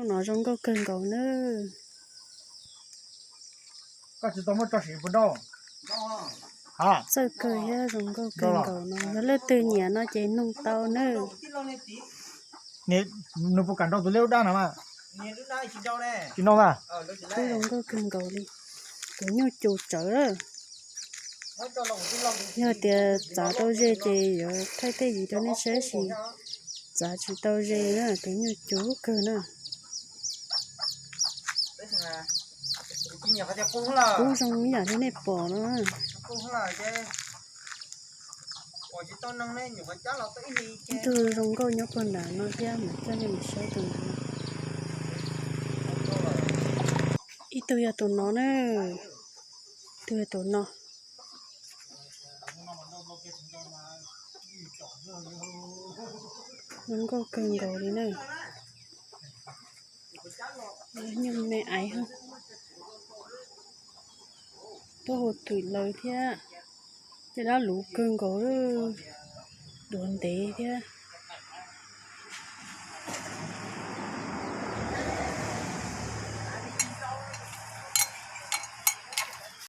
No zoo nkauj kawg nkaus na. Koj tsis tau muab tso siv puas nrauj? Txawj kawg thiab zoo nkauj kawg nkaus no. Yog leej twg nyiam no ces nug tau na. Nws puas kam nrau tus liab dab no mas? Tsis nrau mas. Kuj zoo nkauj kawg nkaus li. Tus nyuj cus tsawv. Yog tias txav tau ze ces yuav thaij tej viv rau nej saib, sis txav tsis tau ze na, tus nyuj cus kawg na. Kuj zoo ib yam li nej pom no. Ib tug zoo nkauj nyob puag nram no thiab, mam coj nej mus saib tus ntawd. Ib tug yog tus no na, tus yog tus no. Zoo nkauj kawg nkaus li na. Nyuj me aiv, tuaj hu twm lawv thiab. Tej dab luv kawg nkaus, duav ntev thiab.